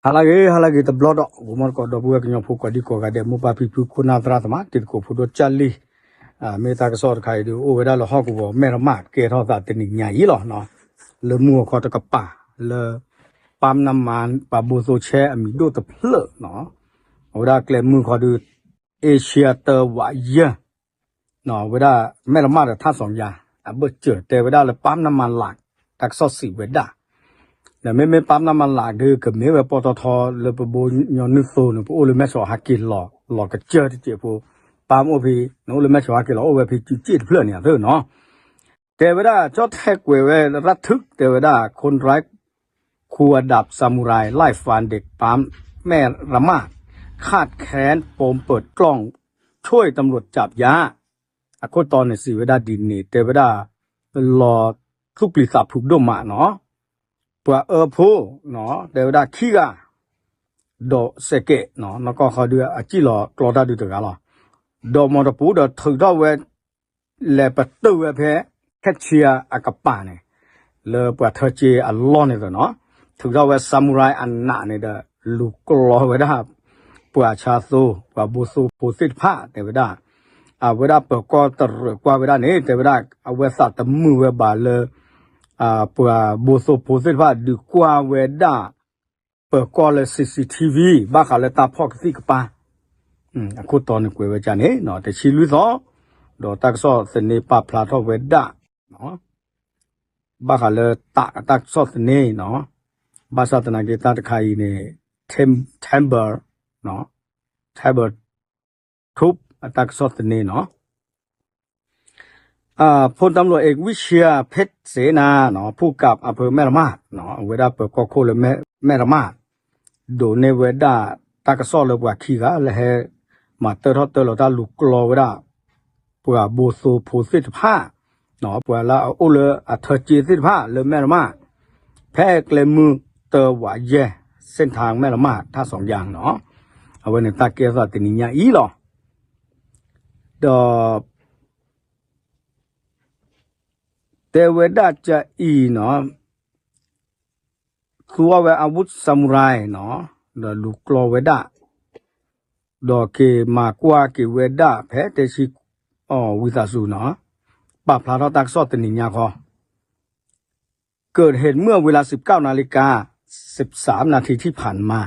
ဟါလၢအဂ့ၤ ဟါလၢအဂ့ၤတဘျီဒီး ဂီၤမီတကိး ဒီပုၢ်ဝဲၢ်ကညီဖိကိးဒံကိးဂၤဒဲး မိၢ်ပၢ်ဖံဖု ခိၣ်နၢ်သရၣ်သမါ တံၤသကိးဖိဒိၣ်ကၢ်လံၢ်, မ့ၢ်တၢ်ကစီၣ်တခါအံၤဒုး အိၣ်ဝဲဒၣ်လၢဟီၣ်ကဝီၤ မဲၢ်ရမးကဲထီၣ်သးတနံၤညါအံၤလီၤ. လၢမုၢ်ဂီၤခီတကပၤ လၢ ပၢ်နမါ ပှၤဘိသိဆဲအမံၤဒိၣ်တဖျၢၣ်နီၤ, အဝဲဒၣ်ကျဲမုၢ်ခီဒုး အ့ရှံယါတၢဝးယဲၢ် အဝဲဒၣ် မဲၢ်ရမးဒီးထၣ်စီၤယၤ အဘၢၣ်စၢၤ တဲဝဲဒၣ်လၢ ပၢ်နမါလး တၢ်ကစီၣ်စံးဝဲဒၣ်, ဒီးမ့မ့ၢ် ပၢ်နမါလး ဒုး ကမ့ၢ်ဝဲပီတီထီလၢပဘိညီနုၢ်သိန့ၣ် ပအိၣ်လၢမဲၢ်ဆီးဟးက့ၤလီၤ လီၤကစၢၢ်တစဲးဖိ, ပၢ်မ့ၢ်အိၣ်ဖဲ နအိၣ်လၢမဲၢ်ဆီးဟးက့ၤလီၤ အိၣ်ဝဲဖဲစုစ့ၣ်တဖျၢၣ်န့ၣ်သ့နီၤ, တဲဝဲဒၣ် ကၠီၣ်ထဲးကွဲးဝဲရၣ်ထုး တဲဝဲဒၣ် คนร้าย ครูอาดับซามูไรไล่ฟันเด็กปั๊มแม่ระมาด ขาดแค้นปมเปิดกล้องช่วยตำรวจจับยา အခိၣ်တီန့ၣ်စံးဝဲဒၣ်ဒ်န့ၣ် တဲဝဲဒၣ် လီၤသူၣ်ပျံၤသးဖုးဒိၣ်မးနီၤ, ပှၤအၢဖိ တဲဝဲဒၣ်ခံဂၤ ဒီးစဲးကဲး နီၢ်ကီၢ်ဃီဒုး အစံၣ်လီၤကျီတၢ်ဒုးတဂၤလီၤ, ဒီးမီၢ်တပူၤဒီးထုးထီၣ်ဝဲ လဲၤပတုာ်ဝဲဖဲ ခဲဆံယါအကပၤန့ၣ် လၢပှၤထၢက့အလီၢ်န့ၣ်သ့နီၤ, ထုးထီၣ်ဝဲ ซามูไร အနးန့ၣ်ဒီး လူၤကျီဝဲဒၣ် ပှၤဆါသိ ပှၤဘိသိဖိသ့ၣ်တဖၣ် တဲဝဲဒၣ်, အဝဲဒၣ်ပၢၤကီၢ်တရၢၣ်ကွၢ်ဝဲဒၣ်န့ၣ် တဲဝဲဒၣ် အဝဲသးတမုာ်ဝဲဘၣ်လၢ ပှၤဘိသိဖိသ့ၣ်တဖၣ် ဒုးကွၢ်ဝဲဒၣ် ပၢၤကီၢ်လၢ CCTV ဘၣ်ဃးလၢတၢ်ဖီၣ်ကသံၣ်ကပၤ, အခိၣ်တီန့ၣ်ကွဲးဝဲဒ်န့ၣ် တဆံလွံၢ်သီ, ဒီးတၢ်ကစီၣ်သန့ပာ်ဖျါထီၣ်ဝဲဒၣ် ဘၣ်ဃးလၢတၢ်ကစီၣ်သန့နီၤ, ဘၣ်ဆၣ်သနာ်က့တၢ်တခါအံၤန့ၣ် Timber, Timber Tube အတၢ်ကစီၣ်သန့နီၤ พลตำรวจเอกวิเชียร เพชรเสนา ผู้กำกับอำเภอแม่ระมาด အဝဲဒၣ်ပၢၤကီၢ်ခိၣ်လၢမဲၢ်ရမး ဒိးန့ၢ်ဝဲဒၣ်တၢ်ကစီၣ်လၢပှၤခံဂၤလၢဟဲ မၤတၢထီၣ်တၢလီၤတၢ်လူၤကျီဝဲဒၣ် ပှၤဘိသိဖိသ့ၣ်တဖၣ် ပှၤလၢအအိၣ်လၢအထၢက့သ့ၣ်တဖၣ်လၢမဲၢ်ရမး ဖဲကျဲမုၢ်တၢဝးယဲၢ် เส้นทางแม่ระมาด ท่าสองยางနီၤ အဝဲန့ၣ်တၢ်ကဲထီၣ်သးတနံၤညါအံၤလီၤ. ဒီး တဲဝဲဒၣ်ကအံၤနီၤ သူအီၣ်ဝဲ อาวุธซามูไร နီၤ ဒီးလူၤကျီဝဲဒၣ် ဒီးက့ၤမၤကွၢ်က့ၤဝဲဒၣ် ဖဲတဲဆံအီၤဝံသးစူၤနီၤ ပာ်ဖျါထီၣ်တၢ်ကစီၣ်တနံၤညါခီ เกิดเหตุเมื่อเวลา สิบเก้านาฬิกา สิบสามนาทีที่ผ่านมา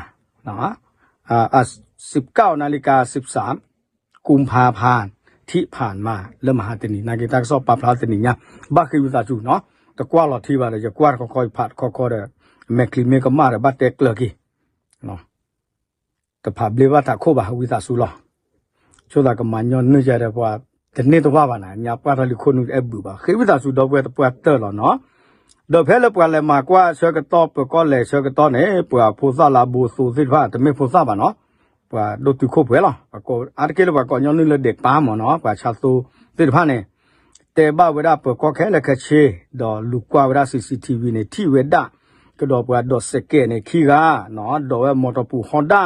อ่า สิบเก้านาฬิกา สิบสาม กุมภาพันธ์ ที่ผ่านมา လၢမဟါတနံၤ နာ်က့တၢ်ကစီၣ်ပာ်ဖျါတနံၤညါ ဘၣ်ဃ့ဝံသးစူၤနီၤ တကွၢ်လီၤထံဘၣ်ဒီး ယကွၢ်တခီခီ ယဖးတခီခီဒီး မဲာ်ချံမ့ၢ်ကမၣ်ဒီး ဘၣ်တဲကျၢၤက့ၤ တဖးဘျ့ဘၣ်ထးခိၣ်ဘၣ် ဝံသးစူၤလီၤ. ဆိသးကမၤညီနုၢ်ယၤဒီးပှၤ တန့ၢ်တဝၢ်ဘၣ်နၤ ညါပှၢ်ထီၣ်လံခိၣ်နူာ်တအဲၣ်ဘုးဘၣ် ဃ့ဝံသးစူၤဒီပုၢ်ဝဲၢ်တပှၢ်တၢၢ်လီၤနီၤ. ဒီးဖဲလၢပှၤလဲၤမၤကွၢ်ဆၢကတီၢ် ပၢၤကီၢ်လဲၤဆၢကတီၢ်န့ၣ် ပှၤဖိသၣ်လၢအဘိသိသ့ၣ်တဖၣ် တမ့ၢ်ဖိသၣ်ဘၣ်နီၤ ပှၤဒိၣ်တုာ်ခိၣ်ပှဲၤလီၤ. အါတက့ၢ်လၢပှၤကိးညီနုၢ်လၢဒဲးပၢ်မ့ၢ်နီၤ ပှၤဆါသိသ့ၣ်တဖၣ်န့ၣ် တဲဘၣ်ဝဲဒၣ်ပၢၤကီၢ်ခဲလၢာ်ခဲဆ့ ဒီးလူၤကွၢ်ဝဲဒၣ် CCTV န့ၣ် ထံၣ်ဝဲဒၣ် ကဒီးပှၤဒိးစဲးကဲးန့ၣ်ခံဂၤ ဒိးဝဲမီတီပူၤ Honda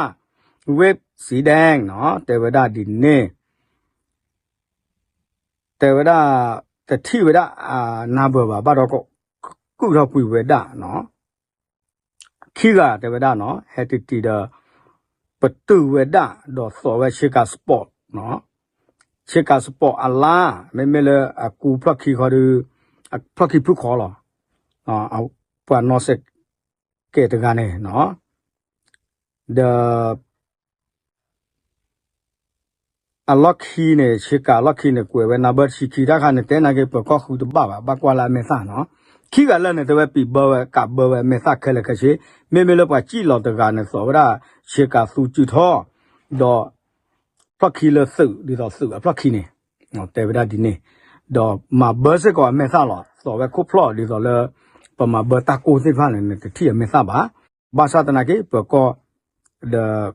Wave စံဒဲၣ်နီၤ တဲဝဲဒၣ်ဒ်န့ၣ် တဲဝဲဒၣ် တထံၣ်ဝဲဒၣ် နါဘၢၣ်ဘၣ် ဘၣ်ဒီး ကုၢ်ထီၣ်ကွံာ်ဝဲဒၣ်နီၤ ခံဂၤတဲဝဲဒၣ်နီၤ ဟဲတံၢ်တံၢ်ဒီး ပတုာ်ဝဲဒၣ် ဒီးသိးဝဲဆ့ကၤ sport နီၤ ဆ့ကၤ sport အလါ မ့မ့ၢ်လၢအကူဖျီၣ်ခံခီဒီး ဖျီၣ်ခံဖုၣ်ခီလီၤ ပှၤနီၣ်စဲးကဲးတဂၤန့ၣ်နီၤ ဒီး အလီၢ်ခံန့ၣ် ဆ့ကၤအလီၢ်ခံန့ၣ် ကွဲးဝဲနါဘၢၣ်တဆံခံ တၢ်ခါန့ၣ် တဲနာ်က့ ပၢၤကီၢ်ဃုတဘၣ်ဘၣ် ဘၣ်ကွၢ်လၢအမဲာ်သၣ်နီၤ ခံဂၤလၢာ်န့ၣ် တဲဝဲပံၤဘၢဝဲ ကးဘၢဝဲအမဲာ်သၣ်ခဲလၢာ်ခဲဆ့ မ့မ့ၢ်လၢပှၤစံၣ်လီၤတဂၤန့ၣ် သိးဝဲဒၣ် ဆ့ကၤသူစုထီၣ် ဒီး ဖျီၣ်ခံလၢသုး ဒ်သိးသုးအဖျီၣ်ခံန့ၣ် တဲဝဲဒၣ်ဒ်န့ၣ် ဒီးမၤဘၢစ့ၢ်ကီးအမဲာ်သၣ်လီၤ သိးဝဲခိၣ်ဖျီၣ်ဒ်သိးလၢ ပမၤဘၢတၢ်ကိၢ်သ့ၣ်တဖၣ်န့ၣ် နတထံၣ်အမဲာ်သၣ်ဘၣ် ဘၣ်ဆၣ်သနာ်က့ ပၢၤကီၢ် ဒီး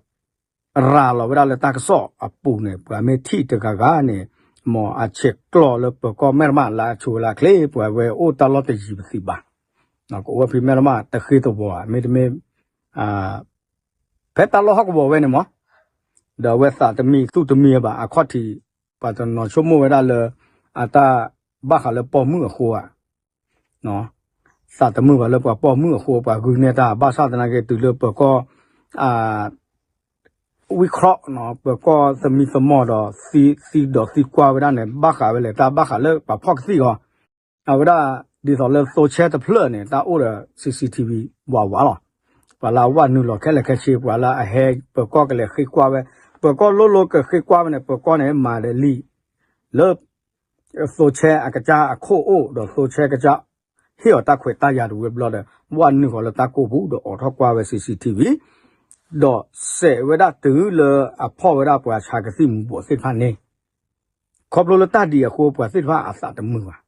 ရၤလီၤဝဲဒၣ်လၢတၢ်ကစီၣ်အပူၤန့ၣ် ပှၤမ့ၢ်ထံၣ်တဂၤဂၤန့ၣ် မ်အဆဲးကျိးလၢပၢၤကီၢ်မဲာ်တမးလၢအဆိးဝဲလၢအချ့ ပှၤဝဲအိၣ်တၢ်လီၢ်တယံၤပသံးဘၣ် ကအိၣ်ဖဲမဲာ်တမးတဃ့သဝီ မ့တမ့ၢ် ဖဲတၢ်လီၢ်ဟီၣ်ကဝီၤဝဲန့ၣ်မး ဒီးအဝဲသးတမံသူၣ်တမံဘၣ် အခီၣ်ထံး ပှၤတနီၤဆိကမိၣ်ဝဲဒၣ်လၢ အတၢ်ဘၣ်ဃးလၢပိာ်မုၣ်အဃိဧါ သးတမုာ်ဘၣ်လၢပှၤပိာ်မုၣ်အဃိ ပှၤဂုာ်န့ၢ်တၢ် ဘၣ်ဆၣ်သနာ်က့ တုၤလၢပၢၤကီၢ် ဝံခီ ပၢၤကီၢ်သမံသမိးဒီး သံဒီးသံကွၢ်ဝဲဒၣ်န့ၣ် ဘၣ်ဃးဝဲလဲၣ် တၢ်ဘၣ်ဃးလၢပှၤဖီၣ်ကသံၣ်အဂီၢ်, အဝဲဒၣ် ဒ်သိးလၢသိဆဲတဖျၢၣ်န့ၣ် တၢ်အိၣ်ဒီး C C T V ဝးဝးလီၤ. ပှၤလၢအဝဲနုာ်လီၤခဲလၢာ်ခဲဆ့ ပှၤလၢအဟဲပၢၤကီၢ်ကလဲၤဃ့ကွၢ်ဝဲ, ပၢၤကီၢ်လိၣ်လိၣ်ကဃ့ကွၢ်ဝဲန့ၣ် ပၢၤကီၢ်န့ၣ် မၤဒီးလံာ် လၢ သိဆဲအကစၢ်အခိၣ်အိၣ် ဒီးသိဆဲကစၢ် ဟ့ၣ်အီၤတၢ်ခွဲးတၢ်ယာ်တဝံၤဘျီဒီး ဝဲနုာ်ဃီၤလၢတၢ်ကိၢ်ပူၤ ဒီးအိးထီၣ်ကွၢ်ဝဲ C C T V ဒီးစဲးဝဲဒၣ်တုၤလၢအဖီၣ်ဝဲဒၣ်ပှၤဆါကသံၣ်မူၤဘှီးသ့ၣ်တဖၣ်န့ၣ်, ခီဖျိလၢတၢ်ဒ်အံၤအဃိ ပှၤသ့ၣ်တဖၣ်အသးတမုာ်ဘၣ်,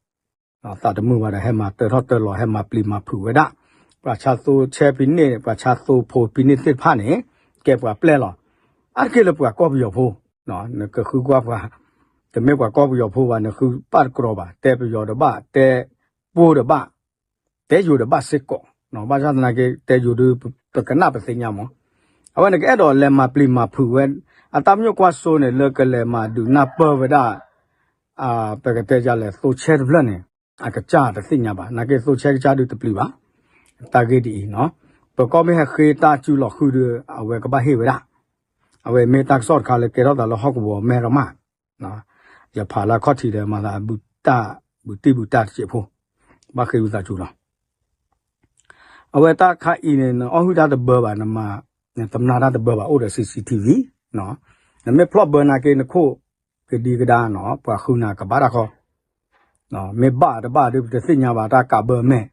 သးတမုာ်ဘၣ်ဒီး ဟဲမၤတၢထီၣ်တၢလီၤ ဟဲမၤပျံၤမၤဖုးဝဲဒၣ် ပှၤဆါသိဆဲဖဲန့ၣ် ပှၤဆါသိဖိဖဲန့ၣ်သ့ၣ်တဖၣ်န့ၣ် ကဲပှၤပျဲလီၤ. အါတက့ၢ်လၢပှၤကီၢ်ပယီၤဖိ နကဃုကွၢ်ပှၤ, တမ့ၢ်ပှၤကီၢ်ပယီၤဖိဘၣ် နဃုပာ်တကြၢးဘၣ်, တဲပယီၤဒီးဘၣ်, တဲပှိၢ်ဒီးဘၣ်, တဲယိၤဒီးဘၣ်စ့ၢ်ကီး, ဘၣ်ဆၣ်သနာ်က့ တဲယိၤဒုး ပကနၣ်ပသ့ၣ်ညါမး, အဝဲန့ၣ်ကအဲၣ်ဒိးလဲၤမၤပျံၤမၤဖုးဝဲ အတၢ်မညိၣ်ကွၢ်စိန့ၣ် လၢကလဲၤမၤဒုးနၢ်ပၢၢ်ဝဲဒၣ် ပကတဲယၤလဲၣ် သိဆဲတဖျၢၣ်န့ၣ် အကစၢ်တသ့ၣ်ညါဘၣ်, နာ်က့သိဆဲကစၢ်ဒုးတပျံၤဘၣ်, တၢ်ဂ့ၢ်ဒ်အံၤ, ပၢၤကီၢ်မ့ၢ်ဟဲဃ့တၢ်စုလီၤဃုာ်ဒီး အဝဲကဘၣ်ဟ့ၣ်ဝဲဒၣ်, အဝဲမ့ၢ်တၢ်ကစီၣ်တခါလၢကဲထီၣ်သးလၢဟီၣ်ကဝီၤမဲရမၢ်, ယဖးလၢအခီၣ်ထံးဒီးမၤသး ဘုတၢ်ဘုတံၢ်ဘုတၢ်တစဲးဖိ, ဘၣ်ဃ့ဝံသးစူၤလီၤ. အဝဲတၢ်ခါအံၤန့ၣ် နအီၣ်ဟုၣ်တၢ်တဘၢဘၣ်, နမၤတမျၢ်တၢ်တဘၢဘၣ် အိၣ်ဒီး C C T V, နမ့ၢ်ဖျီၣ်ဘၢနာ်က့ နခိၣ်ကဒံကဒါနီၤ ပှၤဃုနၤကဘၣ်တၢ်ဃီ, မ့ၢ်ဘၣ်တဘၣ်ဒုး ပတသ့ၣ်ညါဘၣ် တၢ်ကးဘၢမဲာ်,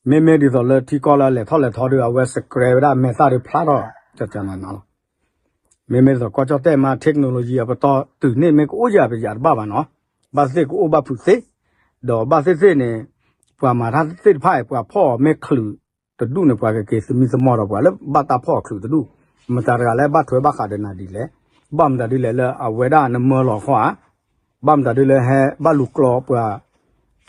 မ့မ့ၢ်ဒ်သိးလၢထံကီၢ်လၢအလဲၤထီၣ်လဲၤထီဒီး အဝဲ scrap ဝဲဒၣ်မဲာ်သၣ်ဒီးဖျါထီၣ် ကကနနီၤလီၤ. မ့မ့ၢ်ဒ်သိးကီၢ်ကၠီၣ်တဲၣ်မး technology အပတီၢ်တုၤန့ၣ်မ့ၢ်ကအိၣ်ယၤပယၤတဘၣ်ဘၣ်နီၤ, ဘၣ်သ့ၣ်ကအိၣ်ဘၣ်ဖုးသ့, ဒီးဘၣ်သ့ၣ်သ့ၣ်န့ၣ် ပှၤမၤတၢ်သ့ၣ်တဖၣ်အံၤ ပှၤဖီၣ်အီၤမ့ၢ်ချုးတဒူၣ်န့ၣ် ပှၤကက့ၤသမံသမိးဒီးပှၤလၢဘၣ်တၢ်ဖီၣ်အီၤချုးတဒူၣ်, မတၤတဂၤလၢဘၣ်ထွဲဘၣ်ဃးဒီးနၤဒ်လဲၣ်, ဘၣ်မတၤဒ်လဲၣ်လၢအဝဲဒၣ်နမၢလီၤဃီဧါ ဘၣ်မတၤဒ်လဲၣ်ဟဲဘၣ်လူၤကျိးပှၤ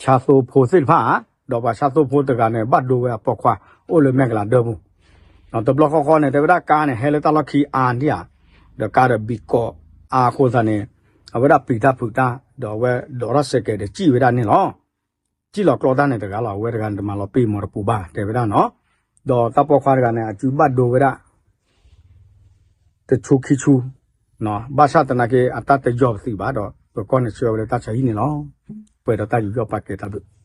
ဆါသိဖိသ့ၣ်တဖၣ်ဧါ, ဒီးပှၤဆါသိဖိတဂၤန့ၣ် ဘၣ်ဒိဝဲအပိာ်ခွါ အိၣ်လၢမဲကလၤဒၢပူၤ, တဘျီဃီဃီန့ၣ် တဲဝဲဒၣ်ကါန့ၣ် ဟဲလၢတၢ်လီၢ်ခံအါဒံးဧါ, ဒီးကါဒီးဘံၣ်ကိးအါအဃိသတးန့ၣ် အဝဲဒၣ်ပျံၤတၢ်ဖုးတၢ် ဒီးအဝဲဒိးထီၣ်စဲးကဲးဒီးစံၣ်ဝဲဒၣ်န့ၣ်လီၤ. စံၣ်လီၤကျိးတၢ်န့ၣ်တဂၤလီၤ, အဝဲတဂၤန့ၣ်တမၤလီၤပ့ၢ်မီၤတပူၤဘၣ် တဲဝဲဒၣ်နီၤ, ဒီးတၢ်ပိာ်ခွါတဂၤန့ၣ် အစုဘၣ်ဒိဝဲဒၣ် တဆူခံဆူ, ဘၣ်ဆၣ်သနာ်က့ အတၢ်တယီၤပသံးဘၣ်ဒီး ပၢၤကီၢ်န့ၣ်ဆှၢဝဲလၢတၢ်ဆါဟံၣ်န့ၣ်လီၤ. ပှဲၤဒီးတၢ်ယူးယီၣ်ပာ်ကဲတၢ်ဘျုး